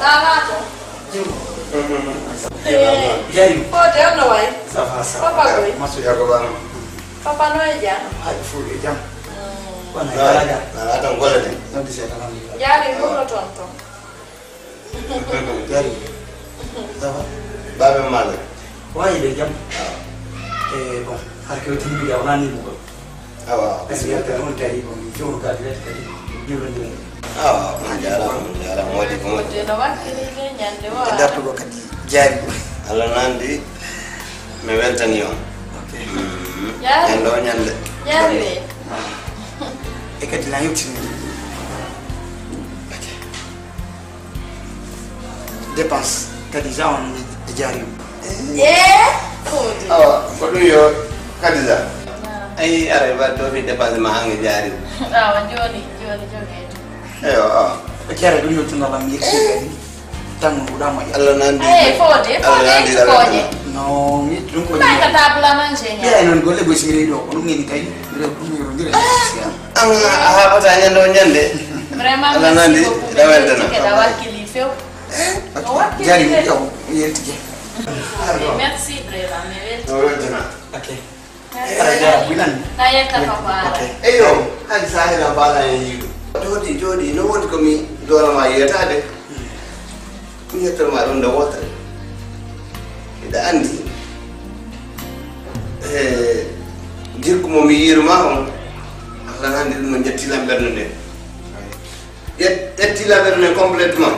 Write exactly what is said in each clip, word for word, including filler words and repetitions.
Laalaato. Jari. Fode, on no wayi? Ça va, ça va. Papa Goy. Masu ya ko bana. Papa no e jam? Hay fo e jam. Wona daraja. Laalaato ngole de. Non ti se tan. Jari, ngolo ton ton. Jari. Ça va? Babe male. Wayi de jam. Eh, bon, har ke wotini mi ga wona ni mo. Awa. Parce que yalta on tawi ko mi jowno kadi rete kadi. Jowno ni. Awa, on jarama, on jarama, waɗi ko moƴƴi. No wakkilide ñande o. Dartugo kadi jaari. Allah nandi, mi weltani on. Ok. Jaari. Ñande o ñande. Jaari. E kadi na yewtini. Ok. Dépense kadi ja on e jaari. Eh, Fodi. Awa, ko ɗum yo Kadija. Ayi, ara ba to fi dépense ma hange jaari. Awa, joni, joni joge. Eyo, awa. Ko jara ɗum yo tunno lam yirti kadi. Tan mo ɗuɗa mo. Allah nandi. Eh, Fodi, Fodi, ko je. No, mi ɗum ko je. Ka table à manger. Ya non golle go sire do, ko ɗum ni tayi. Ɗum yo ndire. An a haɓata ñande o ñande. Vraiment, Allah nandi, merci beaucoup. Ɗa weltana. Tike da wakkili few. O wakkili jaari few. Yo yeltike. Merci vraiment, mi welti. O weltana. Ok. Merci. Ara jaara buy nan. Na yetta papa. Ok. Eyo, hadi sahira bala en yiɗu. Jooɗi, jooɗi, no woni ko mi doona ma yiyataade. Mi yetto ma ɗum nde wootere. Hiɗa anndi, e jirku mo mi yiiruma on, Allah anndi ɗum no ƴetti lam ɓernde nde. Ƴet-, ƴetti lam ɓernde nde complètement.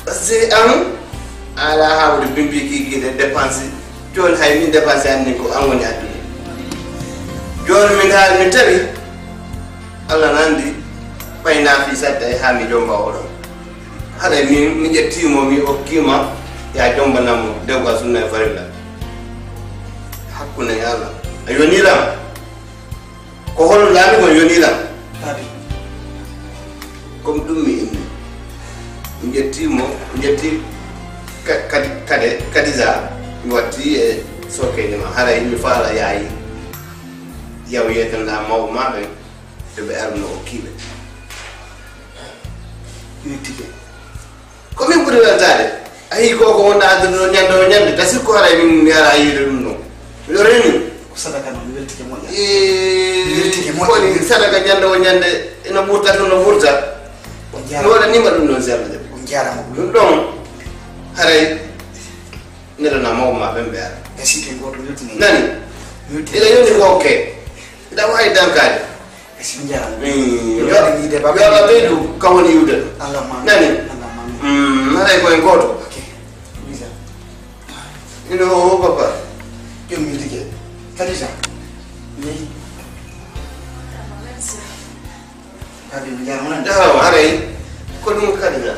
Parce que an, a alaa haawde bimbi kiki de dépense. Jooni hay min dépense anndi ko an woni addude. Jooni min haali min tawi, Allah anndi, fayna fi satta e haa mi jomba oɗon. Haɗa mi, mi ƴettiimo, mi okkiima, ya jombanammo dewgal sunna e farilla. Hakkunde e Allah. A yoniram. Ko hol laami kon yoniram? Abi. Comme ɗum mi inni. Mi ƴettiimo, mi ƴetti ka-, kadi, kade, Kadija, mi watti e sokkeende ma. Haray mi faala yaayi. Yaw yeetanɗa mawɓe ma ɓen. Ɓe ɓe arno o kiiɓe. Wettike. Ko min ɓuri weltaade. A yii ko ko wonɗa addude ɗo ñande o ñande, tasir ko haray min mi ara yiide ɗum ɗo. Miɗo reni. Ko sadaka noon, mi weltike moƴƴa. Mi weltike moƴƴa. Woni sadaka ñande o ñande, ina ɓurta toon no ɓurta. On jaaraama. Mi waɗanima ɗum noon, Seerno Jabi. On jaaraama. Ɗum ɗon, haray, nelana mawɓe ma ɓen ɓe ara. Gasii ko en gooto, mi weltini. Nani? Mi weltini. Ina yoni ko okke. Mbiɗa waawi dankaade. Gasii, mi jaaraama. Mm, yo, yo Allah ɓeydu ka woni iwde ɗo. Allahumma amin. Nani? Allahumma amin. Mm, haray ko en gooto. Ok. Bisa. Ino o papa. Joom mi tike. Kadija. Yeyi. Merci. Kadi mi jaaraama. Awa, haray ko ɗum Kadija.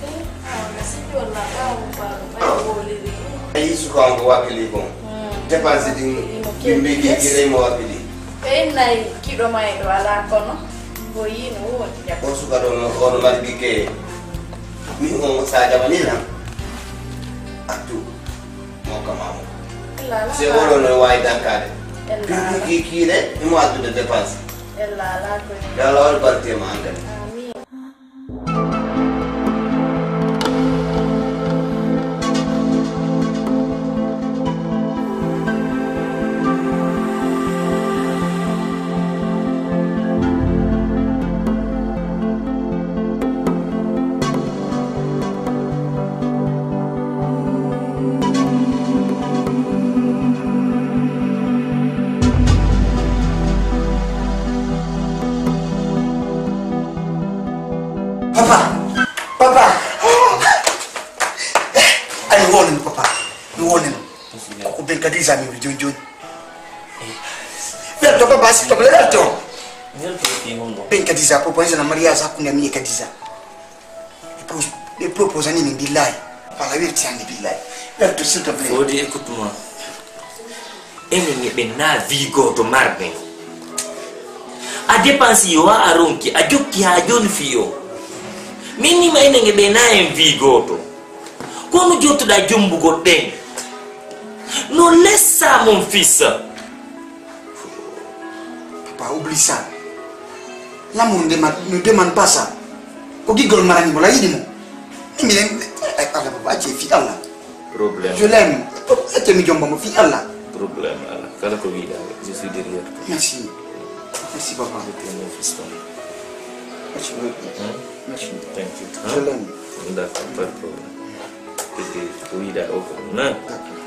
Eh, awa, mi sikki walla ɓaawo ɓaawo ɓay woliri. Ayi, suka on ko wakkili kon. Hmm. Dépense ɗin, imo min mbi keɓi ki yes. Kirey mo wakkili. Ɓe innay kiɗo mayɗo alaa kono. Ko yino woni jam. O suka ɗo no, ono mari ɓikke. Min on sa jaɓani lan. Attu. Mo kama mo. Ella ala. Se oɗo no waawi dankaade. Ella ala. Ɓiɓɓe ki kiire, imo addude dépense. Ella ala ko. Yo Allah waɗu barke ma an kadi. Amin. Papa! Papa! Ay, wonen, papa. Mi wonen. Ko Ben Kadija mi wuli joni joni. Welto, papa, s'il te plaît, welto. Welto, fi honno? Ben Kadija proposé na mariage hakkunde am e Kadija. Ɓe pos-, ɓe proposani min billahi. Wala welti hannde billahi. Welto, s'il te plaît. Fodi, écoute-moi. Enen e ɓen na vie gooto marɓe. A dépense yo a, a ronki, a jokki haa jooni fiyo. Min nima enen e ɓe na en vie gooto. Kono jottuɗa jombugol ɓen. Non laisse ça, mon fils. Papa, oublie ça. L'amour ne demande, ne demande pas ça. Ko giggol marani mo, la yiɗi mo. Min mi, ay, Allah, baba, acce fi Allah. Problème. Je l'aime. Acce mi jomba mo fi Allah. Problème, Allah. Kala ko wiɗa, je suis derrière toi. Merci. Merci, papa. Je t'aime, mon fiston. Merci beaucoup. Hmm? Merci. Thank you. Je l'aime. D'accord, pas de problème. Ko wiɗa o ko non. D'accord.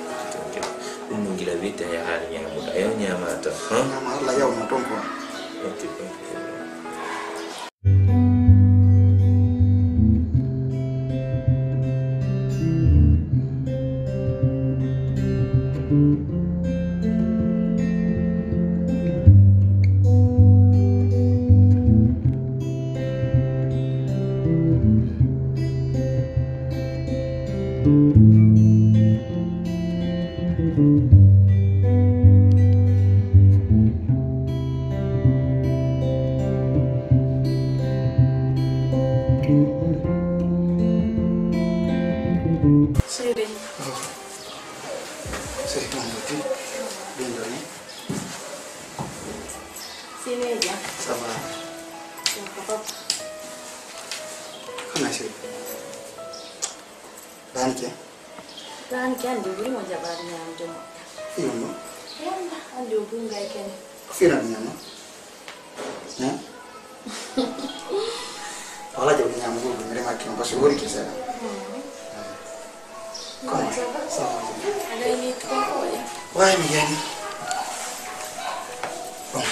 Ɗum no gila witte he haali ñamuɗa. Yo ñama tan. Hein? Ñama Allah yawno ton quoi. Ok, pas de problème. Seydi. Oh. Seydi, on mo tun. Ɓen ɗo ni. Sineja. Ça va? Ça va, papa. Kana Seydi? Danke. Ran ki andi ɓuri mo jaɓaade ñaamde mo. Iyo no. Yalla andi o gunga e kene. Ko fina mi ñama? Hein? Wala jaɓde ñaama ko mi remarque no parce que wori ke seeɗa. Comment? Ça va? Ça va. Alayni ko ko ya. Way mi yani. Bon.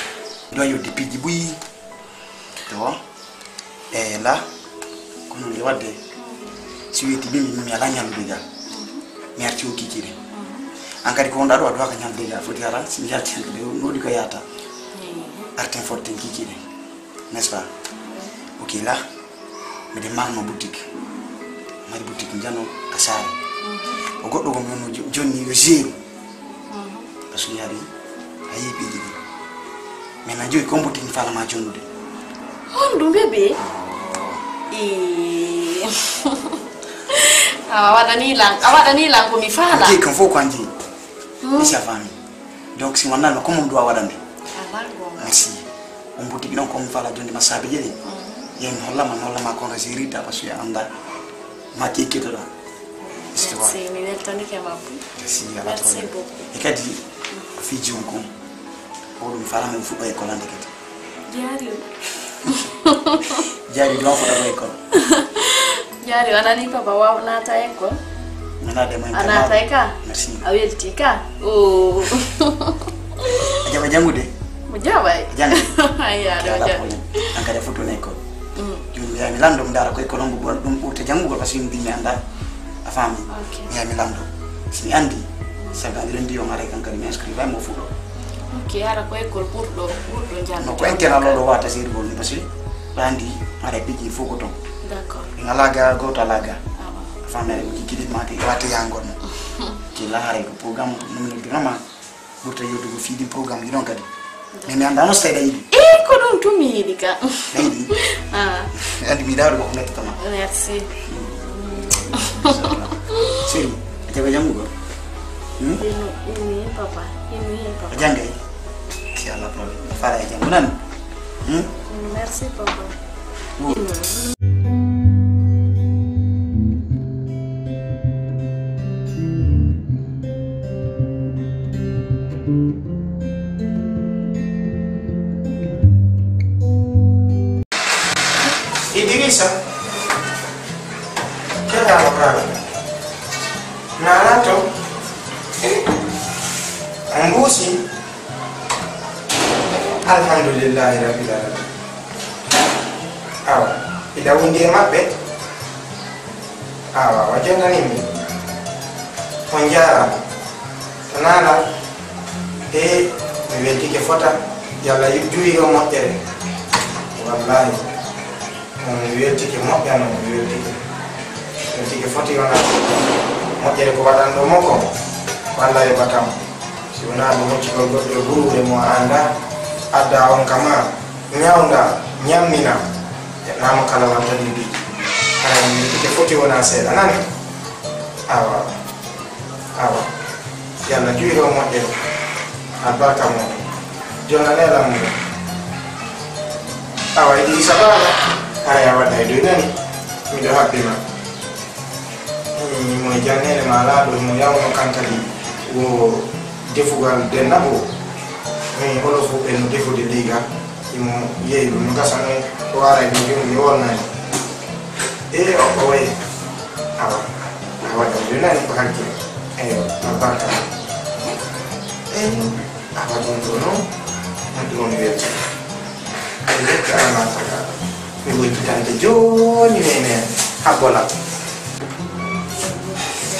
Ɗo yodde piiji buyi. To, e la, ko noon nde waɗde. Si weeti min, min mi alaa ñallude ga. Mi arti o kikiiɗe. An kadi ko wonɗa ɗo, a duwaka ñallude ga. Foti ara, si mi yalti hen kadi, no waɗi ko yahata. Arten fotten kikiiɗe. N'est-ce pas? Ok, la, miɗen marno boutique. Mari boutique njano ka saare. O goɗɗo ko mi wonno jo-, jonni yo jeeru. Parce que mi ari a yii piiji ɗi. Mais na joyi kombo tigi faalama jonnude. Honɗum bébé? Eh. A waɗani lan, a waɗani lan ko mi faala. Jeyi kam fof ko an jeyi. Hmm. Isi a faami. Donc si wonnano ko mum duwa waɗande. Merci. On boutique ɗon ko mi faala jonde ma saabe jeɗi. Yehi mi hollama, mi hollama ko nga jeerida parce que a annda ma kekkitoɗa. Histoire. Merci, mi weltanike ma. Merci, ala problème. Merci beaucoup. E kadi, ko fii jom kon. O ɗum faalama mi fuɗɗo école hannde kadi. Jaari o. Jaari ɗum fuɗɗo école. Jaari o, a nani papa waaw naata école? Mi naata mo a naatay ka? Merci. A welti ka? Oh. A jaɓa janngude? Mo jaɓay. A janngi? Ayya, a jaɓa janngude. An kadi a fuɗɗo école. Mm. Jooni mi yaha mi lanndo, mi ndaara ko école on ɗum ɓurta janngugol, parce que min mbii mi anndaa. A faami? Ok. Mi yaha mi lanndo. Si mi anndi, sabi anndi renndi on haray kan kadi mi inscrire mo fuɗɗo. Ok, hara ko école ɓurɗo, ɓurɗo jannde. No ko internat ɗo wata seedugol ni, parce que ɗo anndi haray piiji fof ko ton. D'accord. Ɗi ngalaa ga, gooto alaa ga. Awa. A faami, aɗa jikki ɗi mate, wate yahangol mo. Kila haray ko programme, numino drama. Ɓurta yewtugo fii ɗin programme ji ɗon kadi. Min mi anndaa no so tawi ɗa yiɗi. Eh, ko ɗum tun mi yiɗi ka. Ɗa yiɗi? Ah. Anndi mi daawɗo ko nettata ma. Merci. Seri, a jaɓa janngugol? Hmm? Inu, inu, papa. Inu, papa. A janngay? Si Allah problème. A faala e janngo nan. Hmm? Merci, papa. Idrissa, keɗa Alqur'aana. Naalato, mbuusi. Alhamdulillahi Rabbil Alamin. Awa, iɗa wondi e maɓɓe? Awa, wa jonnanimmi. On njaaraama. To naala, e mi weltike fota, yalla yu-, juuyo moƴƴere. Wallahi. Mi weltike moƴƴa noon, mi weltike. Mi weltike foti wona moƴƴere ko waɗanɗo mo ko, ko Allah yoɓata mo. Si wonaa ɗum hoccugol goɗɗo e buruure mo a anndaa, adda on ka maa, ñawnda, ñammina, e naamo kala wanta ɗiɗi. Hara mi weltike foti wona seeɗa, nani? Awa. Awa. Yalla juuyo moƴƴere. Albarka mo. Jonnanee lammuɗo. Awa, Idrissa Ba. Haya, waɗa e dow nani, miɗo haɓɓi ma. Himo e janneele ma laaɗo, himo yawno kan kadi wo defugal dennabo. Min holo fof ɓe no defude liiga, himo yehi ɗum no gasa noon, o ara e ɗum jooni mi wonnani. E o o wayi. Awa, a waɗa ɗum nani ko hakke. Eyo, albarka. Eyo, awa ɗum ɗo noon, ɗum ɗo mi weltii. Eyo, alama taga. Mi woni tande jooni nene habbola.